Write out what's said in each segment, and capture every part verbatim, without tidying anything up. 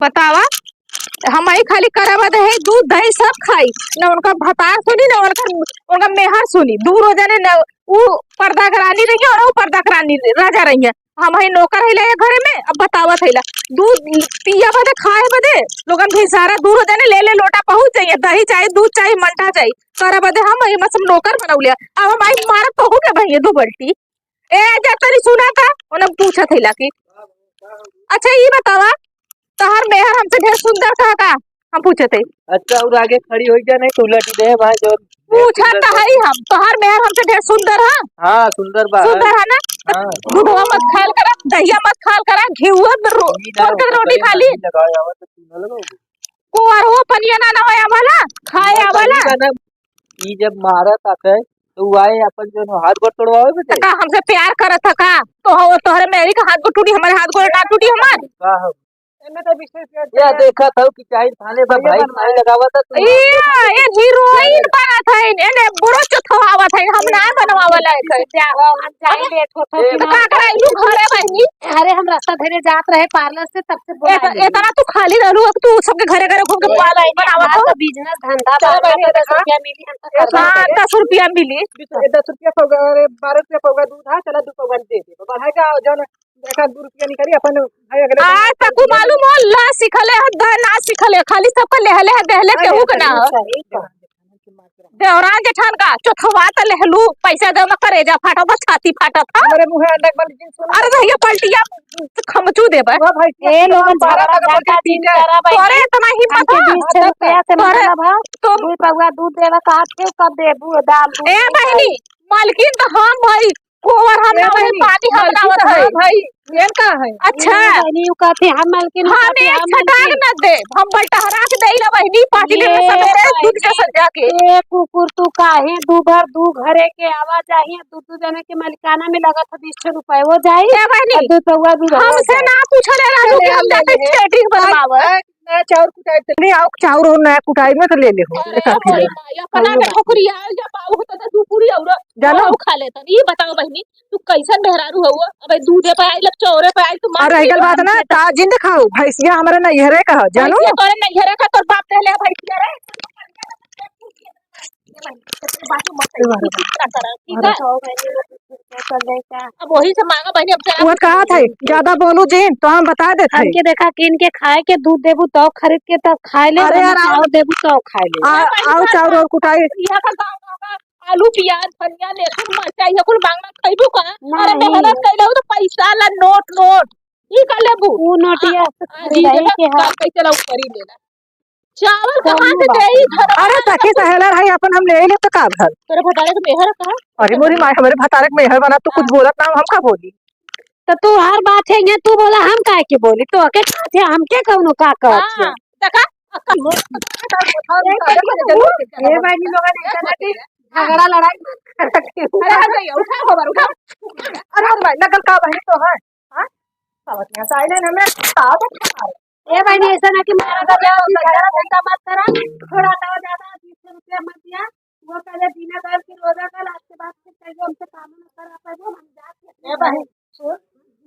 बतावा, हमही खाली करे बदे है, दूध दही सब खाई, न उनका भतार सुनी, न उनका, उनका मेहर सुनी। दूनो जने न, ऊ पर्दा के रानी रही और ऊ पर्दा के रानी, राजा रही है। हमही नौकर है ले घरे में, अब बतावत है ला, दूध पिया बदे, खाए बदे, लोगन भी सारा दूनो जने ले ले लोटा पहुँच जाइए, दही चाही, दूध चाही, मंठा चाही, करे बदे हमही मतलब नौकर बनौले। अब हमही मारब तो हो गया भाई ये दो बाल्टी। ए, जा तनी सुना था, उन्हें पूछत है ला कि, अच्छा, ई बतावा, तोहर मेहर हमसे ढेर सुंदर था का? हम पूछत है। अच्छा, और आगे खड़ी होई जा, नहीं तो उलट दे भाई, जो पूछत तो है ही हम, तोहर मेहर हमसे ढेर सुंदर है? हाँ, सुंदर बा। सुंदर है ना? हाँ। दूधवा मत खाल करा, दहिया मत खाल करा, घिउवा में रो-, घी ना, थोड़ के रोटी खा ली। घी लगावे आवा तो तू ना लगाओ। कुआरो पनिया ना नवाए आवाला, खाए हाँ, आवाला। पनिया ना, ई जब मारत आते, तो उ आए अपन जो हाथ गोड़ तोड़वावे बदे। त का हमसे प्यार करत ह का? तो हो, तोहरे मेहरी का हाथ गोड़ टूटी, हमारे हाथ गोड़ ना टूटी हमार? का हो? एमे तो बीस रुपया या दे। देखत हो कि चाहे थाने बा भैया भाई, बनवाए। भाई लगावत है, तू ए, ये हीरोइन बनत है, एने बुढ़ो चोथवावत है, हम ना बनवावला है। हम जाई लेट होत हो ए, कि तो ना। का कराई लू घरे बहिनी? अरे, हम रास्ता धरे जात रहे पार्लर से, तब से बोला एत-, है। एतना तू खाली रहलू, अब तू सबके घरे घरे घूम के ए, बुआ लाई, बनावत हमार हो। तो बिजनेस धंधा चलो बा, बहिनी, हमें दस देखा। रुपया मिली, हम तो ए, करबे हाँ, करी। दस रुपया मिली। बीस, ए, दस रुपया पौवा, अरे, बारह रुपया पौवा दूध है, चला दू पौवा दे दे। बढ़ाई का, जौन एक आध दू रुपया निकाली, अपन भाई अगले आज दिन तक तू मालूम हो, ला सिखले है, द ना सिखले, खाली सबका लेहले है, देहले भाई, केहू के ना हो। सही बात। देवरान जेठान का चोथवा त लेहलू, पैसा देव ना, करेजा फाटत बा, छाती फाटत ह। हमरे मुँहे अंडा के बल जिन सुन। अरे भैया, पलटिया खमचू देबे। वाह भाई, ए लोगन, बारह झगड़ा तक झाटा बोलती जिन है। करा भाई। तोरे इतना हिम्मत हमके है? बीस रुपया से तोरे मतलब है, तो दू पौवा दूध देवे का हाथ के कब देबू, दाल दूध ए नहीं बहिनी, खाई। मालकिन तो हम भाई, गोबर हम ए ना वही बहिनी, पानी हम मालकिन ना तो वही। हाँ भाई, मेन का है? अच्छा। ए बहिनी, उ कहते हम मालकिन, उ हम कहते एक हम छटाक मालकिन। ना दे, हम बलटहरा के देई ना बहिनी, पानी ये में सबेरे भाई, दूध के सजा के। ए कुकुर, तू काहे दू भर दू घरे के आवा जाही, दू दू जने के मालिकाना में लगत है बीस रुपये हो जाई। ए बहिनी, और दू पौवा भी रह हमसे जाई। ना पूछले रहलू कि हम जाते थ्रेडिंग बनवावे। नया चाउर कुटाई त ले आओ, चाउर और नया कुटाई में तो ले ले हो, अरे, साथी ले। भाई, अपना में ठोकरी आयल जा, पाऊ होता था, दू पूरी और जानो? और खा लेता। ये बताओ बहिनी, तू कैसन मेहरारू हउआ? अबे दूधे पे आइल, अब चाउरे पे आइल, तू मार अरे, रही गल हो। बात ना, ता जिन देखाओ, भैंसिया हमारे नैहरे का है, जानो? भैंसिया तोरे नैहरे का, तोर बाप देले है भैंसिया रे। बात मत करो, ठीक है? अब वही से मांगा बहिनी, अब जरा वो कहा था, ज्यादा बोलू जिन, तो हम बता देते हैं। हमके देखा, किन के खाए के दूध देबू, तो खरीद के तब खाए ले, अरे वरना यार, चाउर देबू, तो खाए ले। आ, आओ, चाउर और कुटाई। यहाँ का गाँव, गाँव का आलू, प्याज, धनिया, लहसुन, मरचा, ये कुल मांग मांग खइबू का? अरे, नहीं। मेहनत कइले हो तो पैसा ला, नोट, नोट। ई का लेबू? ऊ नोटिया आ, से आ, खरीदाई जी, के है। का कैसे ला ऊपरी लेला? चावल कौन कहाँ से बा? देई? धनवा अरे, वाला सखी कुछ सहेलर है, अपन हम ले ले तो का भल? तोरे भतारे के मेहर का? अरे, मोरी माई, हमरे भतारे के मेहर बना, तू कुछ हाँ। बोलत ना, हम का बोली? तो तू हर बात है, ये तू बोला, हम काहे के बोली? तो के का थे, हमके कौनो का कहत है? हाँ, देखा? ए बहिनी लोगन, ऐसा ना कि झगड़ा लड़ाई मत करत केहू। अरे, हट जाइए, उठाओ हमार, उठाओ। अरे, अरे भाई, नकल का बहिनी तो है? हाँ? सावत में साइलेंट हमें साथ है। ए बहिनी, ऐसा ना कि मारा कर जाओ, झगड़ा धंधा मत करा, थोड़ा दवा ज्यादा, बीस रुपया मत दिया। वो पहले बिना दर्द के रोजा कर, आज के बाद फिर कहियो हमसे काम ना करा पाइबो, हम जात के ए बहिनी, सुन,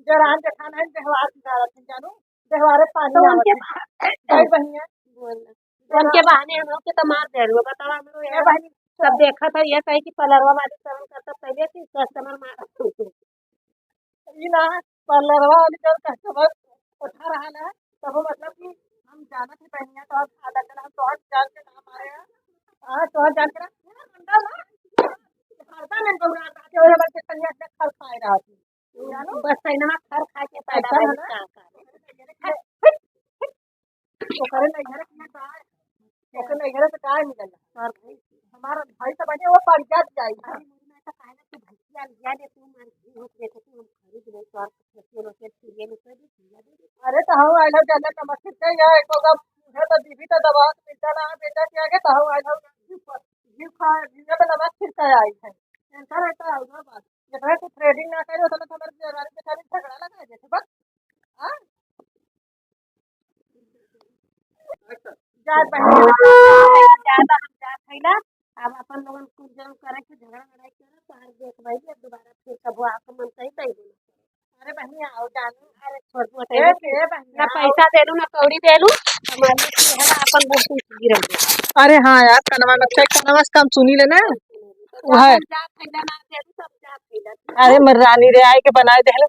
जरान जेठान है, व्यवहार बिगाड़त है, जानू, व्यवहारे पानी तो आवत उनके है। बा-, भाई बहिनिया। बोल। तो उनके बहाने हम लोग के तो मार दे रहे हो, बताओ, हम लोग ए यार बहिनी, सब देखा था, ये कहे कि पलरवा वाली शर्म करता, पहले से कस्टमर मार। ई ना, पार्लरवा वाली जब कस्टमर उठा रहा ना, तब वो मतलब कि हम जानत ही बहिनिया, तो हम अलग ना, हम तोहर जान के ना मारे हैं। हाँ, तोहर जान के ना, ये ना, अंडा ना, हरदा नहीं बउरा, ताकि वो हमारे से तनिया से खल खाए रहा थी। जानू? बस सैनमा खर खा के पैदा ऐसा है भइल ना? का करे? ओकरे नैहरे के गाय, ओकरे नैहरे से गाय मिलल है। और भाई, हमारा भाई तो बने वो पर जात जाई। अरे मुझे मैं तो कहना तू भैया लिया दे, तू मार घी हो गए तो तू हम खरीद ले, तो आप फेशियल वेशियल फ्री में कर दे, फ्री में दे दे। अरे तो हम आइल हो जाने नमस्ते से या एक होगा, मुझे तो बीबी तो दवा मिलता ना बेटा के आगे, तो हम आइल हो घी खा, घी में तो नमक छिड़का आई है। ऐसा रहता है, और बात। जितना तू थ्रेडिंग ना करे, उतना तो हमारे देवरानी के साथ झगड़ा लगा देते, बस। हाँ? जात बहिनी, ज्यादा हम जात है ना, अब अपन लोगन कुछ जन करे के झगड़ा लड़ाई करे, तो हर देख भाई, अब दोबारा फिर कबो आपको मन सही सही बोलो। अरे बहिनी, आओ जानू, अरे छोड़ दो, ए, हटाइए। ए बहिनी, ना आओ। पैसा देलू, ना कौड़ी देलू, हमारे से है ना, अपन मुंह से गिरल दे। अरे हाँ यार, कनवा में से, कनवा से काम सुनी ले ना। तो वो है। अपन जात है, ना देलू, सब जात है, ना। अरे मोर रानी रे, आए के बनाए देहले।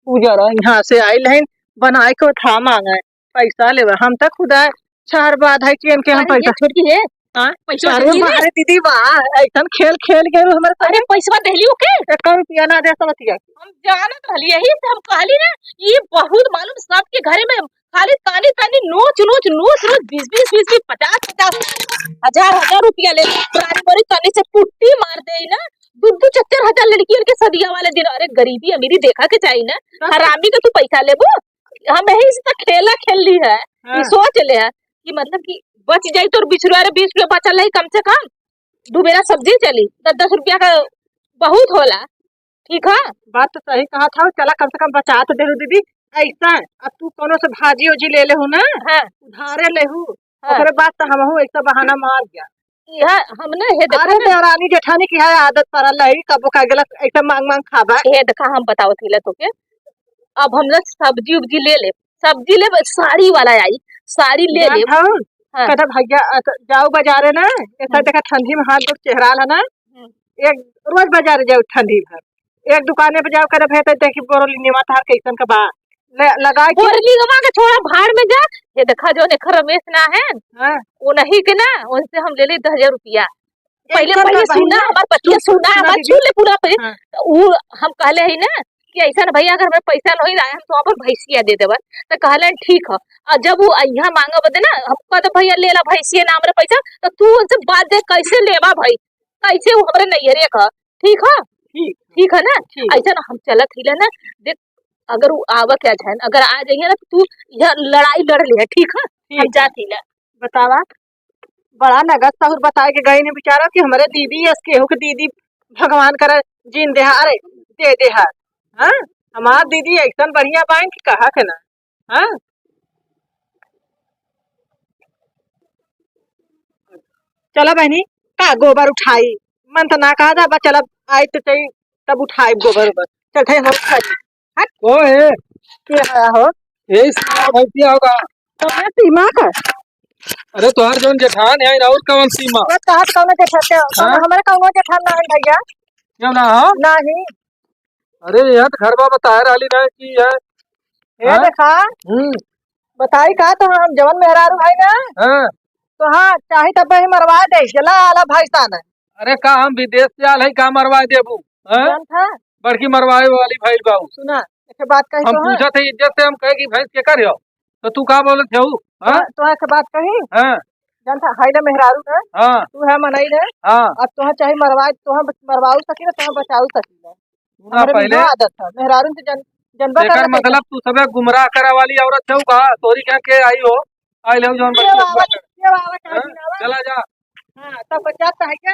पूजा रहा, यहाँ से आइल हईन, बनाए के था मांगा है, पैसा लेवा। हम तक खुदा है, चार बात है कि इनके हम अरे, ये पैसा छोटकी है। हाँ? पैसा अरे देली ना? बाहरे दीदी, वाह, ऐसन खेल खेल गए हमरे साथ। अरे, पैसवा देली ओके? एक रुपया ना दे समझिया। हम जानत रहली, यही से हम कहली ना, ये बहुत मालूम सबके घरे में खाली तनी तनी नोच नोच नोच नोच बीस बीस बीस बीस, पचास पचास, हजार हजार रुपया ले। पुरानी मोरी तनी से पुट्टी मार दे ना, दू दू चार चार हजार लड़कियन के सदिया वाले दिन। अरे, गरीबी अमीरी देखा के चाहिए ना। बस। हरामी के तू पैसा लेबू? हम यही से तो खेला खेल ली है। हाँ। ये सोच ले है कि मतलब कि बच जाई तोर बीस रुपया, अरे, बीस रुपया बचल रही कम से कम, दू बेरा सब्जी चली, दस दस रुपया का बहुत होला। ठीक है? बात तो सही कहा था, चला कम से कम बचा तो देहु दीदी। ऐसा अब तू कोनो से भाजी ओजी ले लेहु ना, हाँ। उधारे लेहु, हाँ। ओकरे बाद तो हमहू ऐसा बहाना मार गया। यह हमने हे देखा अरे ना। देवरानी जेठानी की है आदत पड़ल है, कबो का गलत ऐसा मांग मांग खाबा। हे देखा, हम बतावत हिला तोके, अब हम लोग सब्जी उब्जी ले ले, सब्जी ले, साड़ी वाला आई, साड़ी ले ले। हाँ। कहता भैया, अ, त-, जाओ बाजारे ना, ऐसा हम्म। देखा ठंडी में हाथ गोड़ चेहरा ला ना, हम्म। एक रोज बाजारे जाओ ठंडी भर, एक दुकाने पे जाओ, कहता भैया तो देखी बोरोलिनिया तार कैसन का बा, ले, लगाए के बोरोलिनिया के छोड़ा, भाड़ में जा। ये देखा जो देखा रमेश ना है, हाँ। वो नहीं के ना, उनसे हम ले ले दस हजार रुपया। पहले, पहले सुना, हमार बतिया सुना, हमार सुन ले पूरा पहले। हाँ। तो उ हम कहले ही ना कि ऐसा ना भैया, अगर हमें पैसा नहीं लाए, हम तो अपन भैंसिया दे देबन। तो कहले, "ठीक है।" और जब वो यहाँ मांगा बदे ना, हम कहते, "भैया, ले ला भैंसिया नाम रे पैसा," तो तू उनसे बात दे, "कैसे लेबा भाई, कैसे वो हमरे नैहरे का?" ठीक है? ठीक। ठीक है ना? ठीक। ऐसा ना हम चलत ही ना, देख, अगर वो आवा क्या जाए, अगर आ जाइए ना, तो तू यह लड़ाई लड़ ले, ठीक है? ठीक हम है। जात ही ना। बतावा। बड़ा नगद सहूर बताए के गई ने बेचारा कि हमरे दीदी, यस केहू के दीदी भगवान करे जीन देहा, अरे दे देहा। हाँ, हमार दीदी ऐसन बढ़िया बाइन कि कहा के ना। हाँ, चला बहनी, का गोबर उठाई, मन तो ना कहा था, बस चला, आई तो चाहिए, तब उठाई गोबर ओबर। चल थे हम उठाई। हट। को है? के है हो? यही सीमा भैंसिया होगा। कौन सीमा का? अरे तोहार जौन जेठान है, और कौन सीमा? वो कहा तो कौनो जेठान के, हाँ? हमारे कौनो जेठान ना है भैया। क्यों ना हो? नहीं। अरे यह तो घर बा बताए रहली ना कि यह, ये हाँ? देखा, हम्म। बताई का तो हम जवन मेहरारू है ना, हाँ। तो हाँ, चाहे तब ही मरवा दे, चला आला भाई सान है। अरे का हम विदेश से आल है, का मरवा देबू? हाँ? कौन था? बड़की मरवाए वाली भइल बाऊ। सुना, एक बात कही हम तो, हाँ? पूछत है इज्जत से, हम कहे कि भैंस केकर हो, तो तू का बोलत है? हाँ? तो, तो एक बात कही? हाँ। जानता, हाई ले मेहरारू है, हाँ। तू है मनई है, हाँ। अब तोहा चाहे मरवाए, तोहा मरवाऊ सकी ना, तोहा बचाऊ सकी ना। तू ना हमरे पहले में आदत है, मेहरारू से जन-, जनबा एकर करत है। मतलब तू सबे गुमराह करा वाली औरत है का? तोरी क्या के आई हो? आई ले जौन ये बच्ची बाबा, हुआ है। ये बाबा, हाँ? चला जा। हाँ, तब बच्चा तो है क्या?